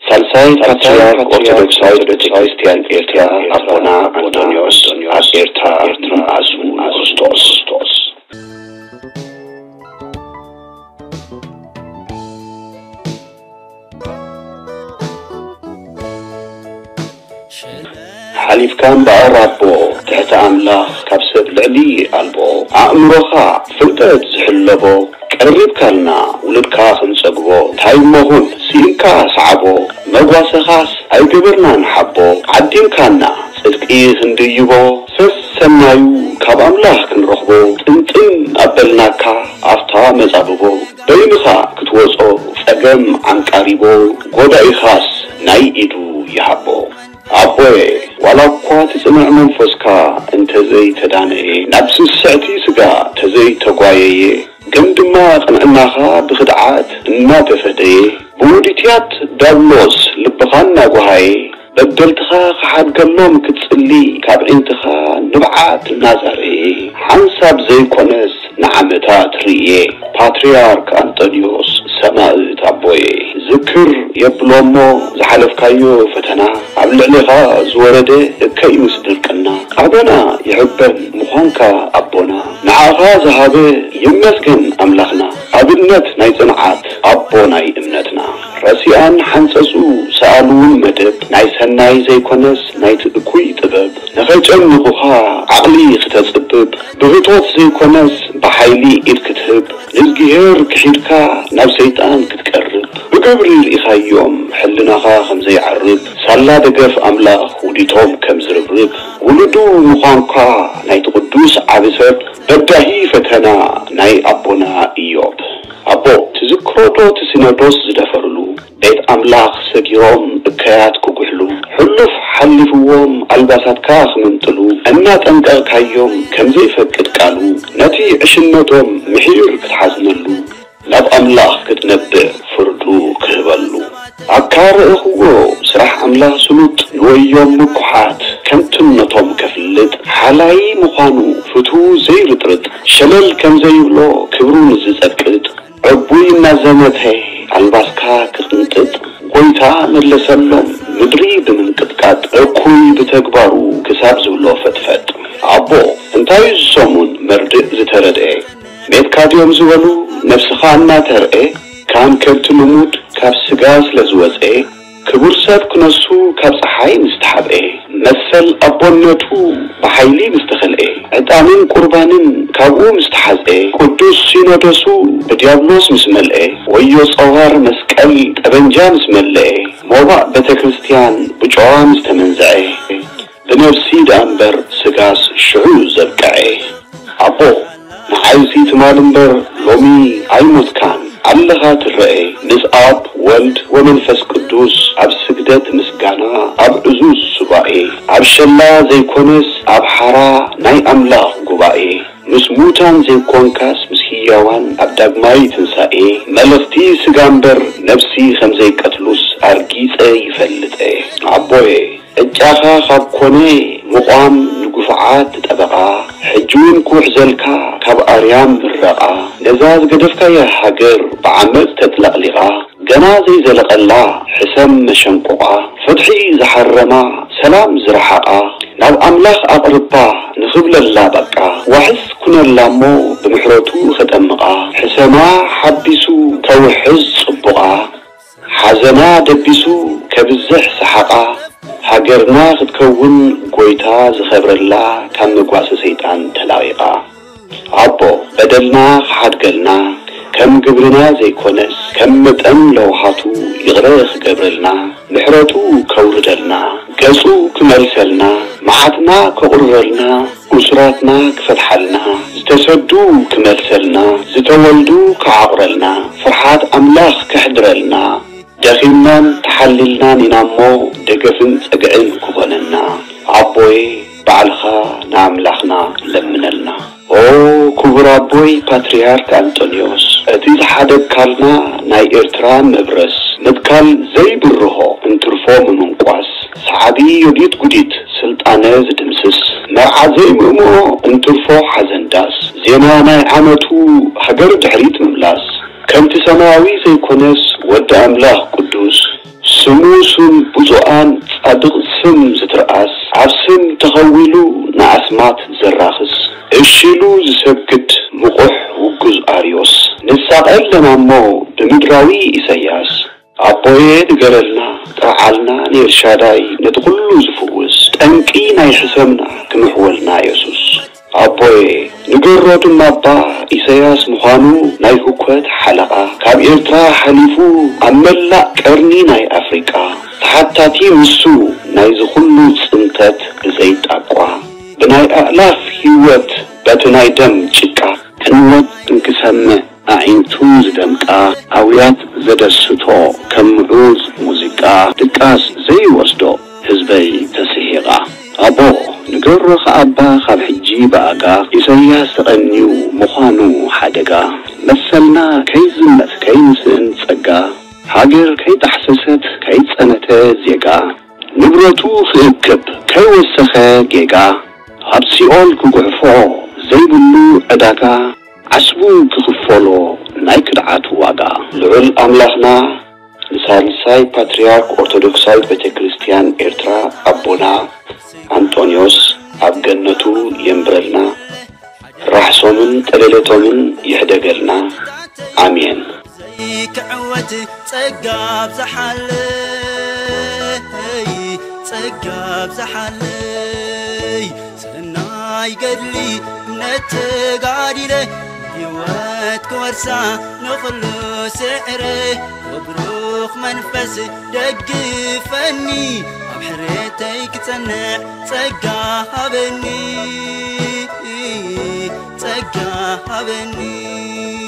ሳልሳይ ፓትርያርክ ኦርቶዶክሳዊት ቤተክርስትያን ኤርትራ ኣቦና ኣንጦንዮስ ኣብ ኤርትራ ምምኣሱ ንክርስቶስ። ሓሊፍካ እምበኣር ኣቦ፣ ትሕቲ ኣምላኽ ካብ ሰብ ልዕሊ ኣልቦ፣ ኣእምሮኻ ፍልጠት ዝሕለቦ፣ ቀሪብካልና ውሉድካ ክንጸግቦ፣ እንታይ እሞ ኹን ስኢንካ ሰዓቦ፣ መጓሰኻስ ኣይገበርናን ሓቦ፣ ዓዲምካና ጽድቂ ክንድይቦ፣ ሰሰናዩ ካብ ኣምላኽ ክንረኽቦ፣ ጥንጥን ኣበልናካ ኣብታ መጻብቦ፣ በይንኻ ክትወጾ ጸገም ዓንቃሪቦ፣ ጎዳኢኻስ ናይ ኢዱ ይሃቦ። ኣቦየ፣ ዋላ እኳ ትጽንዕ መንፈስካ እንተዘይተዳነየ፣ ናብ ስስዕቲ ስጋ ተዘይተጓየየ፣ ግን ድማ ቅንዕናኻ ብኽድዓት እናተፈደየ፣ ብውዲትያት ዳብሎስ ልብኻ እናጓሃየ፣ በደልትኻ ክሓድገሎም ክትጽሊ፣ ካብ ዒንትኻ ንብዓት እናዛረየ፣ ሓንሳብ ዘይኮነስ ንዓመታት ርእየ። ፓትርያርክ ኣንጠንዮስ ሰማእት ኣቦየ፣ ዝክር የብሎ እሞ ዝሓለፍካዮ ፈተና፣ ኣብ ልዕሌኻ ዝወረደ እከይ ምስ ድርቅና፣ ኣበና ይሕበን ምዃንካ ኣቦና፣ ንዓኻ ዝሃበ ይመስገን ኣምላኽና፣ ኣብነት ናይ ጽንዓት ኣቦ ናይ እምነትና። ረሲኣን ሓንጸጹ ሰኣልውን መደብ፣ ናይ ሰናይ ዘይኮነስ ናይቲ እኩይ ጥበብ፣ ንኸጨንቑኻ ዓቕሊ ክተጽብብ፣ ብህቶት ዘይኮነስ ብሓይሊ ኢድ ክትህብ፣ ንእዝግሄር ክሒድካ ናብ ሰይጣን ክትቀርብ፣ ብግብሪ ርኢኻዮም ሕልናኻ ከም ዘይዓርብ፣ ሳላ ደገፍ ኣምላኽ ውዲቶም ከም ዝርብርብ፣ ውሉዱ ምዃንካ ናይቲ ቅዱስ ዓቢ ሰብ፣ በዳሂ ፈተና ናይ ኣቦና ኢዮብ። ኣቦ፣ ትዝክሮዶ እቲ ሲኖዶስ ዝደፈርሉ፣ ቤት ኣምላኽ ሰጊሮም እከያት ክጉሕሉ፣ ሕሉፍ ሓሊፍዎም ኣልባሳትካ ክምንጥሉ፣ እናጠንቀቕካዮም ከም ዘይፈቅድ ቃሉ፣ ነቲ ዕሽነቶም ምሒር ክትሓዝነሉ፣ ናብ ኣምላኽ ክትነብዕ ፍርዱ ክህበሉ። ኣካ ርኢኽዎ ስራሕ ኣምላኽ ስሉጥ፣ ንወዮም ምኩሓት ከምትነቶም ከፍልጥ፣ ሓላይ ምዃኑ ፍትው ዘይርጥርጥ፣ ሸለል ከም ዘይብሎ ክብሩ ንዝጸቅጥ፣ ዕቡይ እናዘመተ ኣልባስካ ክቕንጥጥ፣ ጎይታ መለሰሎም ምድሪ ብምንቅጥቃጥ፣ እኩይ ብተግባሩ ክሳብ ዝብሎ ፈጥፈጥ። ኣቦ፣ እንታይ እዩ ዝሰሙን መርድእ ዝተረድኤ? ሜትካ ድዮም ዝበሉ ነብስኻ እናተርኤ፣ ካን ከብቲ ልሙድ ካብ ስጋ ስለ ዝወፀኤ፣ ክቡር ሰብ ክነሱ ካብ ፀሓይ ምስ ተሓብኤ፣ መሰል ኣቦነቱ ብሓይሊ ምስ ተኸልኤ፣ ዕጣንን ቁርባንን ካብኡ ምስ ተሓዝኤ፣ ቅዱስ ሲኖዶሱ ብዲያብሎስ ምስ መልኤ፣ ወዮ ፀዋር መስቀል ጠበንጃ ምስ መለኤ፣ ሞባእ ቤተ ክርስቲያን ብጨዋ ምስ ተመንዝዐ፣ ብነብሲ ደኣ እምበር ስጋስ ሽዑ ዘብቅዐ። ኣቦ፣ ንዓይሲ ትማል እምበር ሎሚ ኣይሞትካን፣ ኣለኻ ትረኤ፣ ምስ ኣብ ወልድ ወመንፈስ ቅዱስ ኣብ ስግደት ምስጋና፣ ኣብ ዕዙዝ ሱባኤ፣ ኣብ ሸላ ዘይኮነስ ኣብ ሓራ ናይ ኣምላኽ ጉባኤ፣ ምስ ሙታን ዘይኮንካስ ምስ ህያዋን ኣብ ዳግማይ ትንሳኤ፣ መለኽቲ ስጋ እምበር ነፍሲ ከም ዘይቀትሉስ ኣርጊጸ ይፈልጠ። ኣቦየ፣ ዕጫኻ ካብ ኮነ ምቋም ንግፉዓት ጠበቓ፣ ሕጂ እውን ክውሕዘልካ ካብ ኣርያም ምረቓ፣ ነዛ ዝገደፍካያ ሃገር ብዓመጽ ተጥለቕሊቓ፣ ገና ዘይዘለቐላ ሕሰም መሸንቆቓ፣ ፍትሒ ዝሓረማ፣ ሰላም ዝረሓቓ፣ ናብ ኣምላኽ ኣቕርባ ንኽብለላ በቃ፣ ዋሕስ ኩነላ እሞ ብምሕረቱ ኸጠምቓ፣ ሕሰማ ሓቢሱ ከውሕዝ ጽቡቓ፣ ሓዘና ደቢሱ ከብዝሕ ሰሓቓ፣ ሃገርና ክትከውን ጎይታ ዝኸብረላ፣ ካብ መጓሰ ሰይጣን ተላቒቓ። ኣቦ፣ በደልና ክሓድገልና፣ ከም ግብርና ዘይኮነስ፣ ከም መጠን ለውሃቱ ይቕረ ክገብረልና፣ ምሕረቱ ከውርደልና፣ ገጹ ክመልሰልና፣ መዓትና ከቑርረልና፣ እሱራትና ክፈትሓልና፣ ዝተሰዱ ክመልሰልና፣ ዝተወልዱ ክዓቑረልና፣ ፍርሓት ኣምላኽ ከሕድረልና፣ ደኺምናን ተሓሊልናን ኢና እሞ፣ ደገፍን ጸግዕን ክኾነና፣ ኣቦይ፣ ባዕልኻ ንኣምላኽና ለምነልና። ኦ ክቡር ኣቦይ ፓትርያርክ ኣንጦንዮስ፣ እቲ ዝሓደግካልና ናይ ኤርትራ መብረስ፣ ምትካል ዘይብርሆ እንትርፎ ምምንቋስ፣ ሰዓቢ ዮዲት ጉዲት ስልጣነ ዝድምስስ፣ መርዓ ዘይምእምኦ እንትርፎ ሓዘን ዳስ፣ ዜና ናይ ዓመቱ ሃገር ድሕሪት ምምላስ፣ ከምቲ ሰማያዊ ዘይኮነስ ወዲ ኣምላኽ ቅዱስ፣ ስሙ ስም ብፁዓን ጻድቕ ስም ዝትርኣስ፣ ኣብ ስም ተኸዊሉ ንኣስማት ዘራኽስ፣ እሺሉ ዝሰግድ ምቑሕ ውጉዝ ኣርዮስ። ንሳቐ ኣለና እሞ ብምድራዊ ኢሰያስ፣ ኣቦየ ንገረልና ጥርዓልና ንኤልሻዳይ ነቲ ኩሉ ዝፍውስ፣ ጠንቂ ናይ ሕሰምና ክምሕወልና የሱስ። ኣቦየ ንገሮ ድማ እባ ኢሰያስ ምዃኑ ናይ ህኮት ሓለቓ፣ ካብ ኤርትራ ሓሊፉ ኣብ መላእ ቀርኒ ናይ ኣፍሪቃ፣ ተሓታቲ ንሱ ናይዚ ኩሉ ጽንተት ብዘይ ጣቋ፣ ብናይ ኣእላፍ ህይወት በቲ ናይ ደም ጭቃ፣ ዕንወት እንክሰምዕ ኣዒንቱ ዝደምቃ፣ ኣውያት ዘደስቶ ከም ምዑዝ ሙዚቃ፣ ድቃስ ዘይወስዶ ህዝበይ ተስሒቓ። ኣቦ ንገሮ ከኣባ ካብ ሕጂ ብኣጋ፣ ኢሰያስ ተቐንዩ ምዃኑ ሓደጋ። መሰልና ከይዝመት ከይንስእን ጸጋ፣ ሃገር ከይጣሕሰሰት ከይጸነተ ዜጋ፣ ንብረቱ ክእክብ ከይወሰኸ ጌጋ፣ ኣብ ሲኦል ክጉሕፎ ዘይብሉ ዕዳጋ፣ ዓስቡ ክኽፈሎ ናይ ክድዓቱ ዋጋ። ልዑል ኣምላኽና ንሳልሳይ ፓትርያርክ ኦርቶዶክሳዊት ቤተ ክርስቲያን ኤርትራ ኣቦና ኣንጦንዮስ ኣብ ገነቱ የንብረልና፣ ራሕሶምን ጠለለቶምን ይሕደገልና። ኣሜን። ዘይክዕወት ጸጋ ኣብዝሓለይ፣ ጸጋ ኣብዝሓለይ፣ ሰናይ ገድሊ እምነት ተጋዲለ፣ ህይወት ክወርሳ ንኹሉ ስዕረ፣ ወብሩኽ መንፈስ ደግፈኒ፣ ኣብ ሕሬተይ ክጸንዕ ጸጋ ሃበኒ፣ ጸጋ ሃበኒ።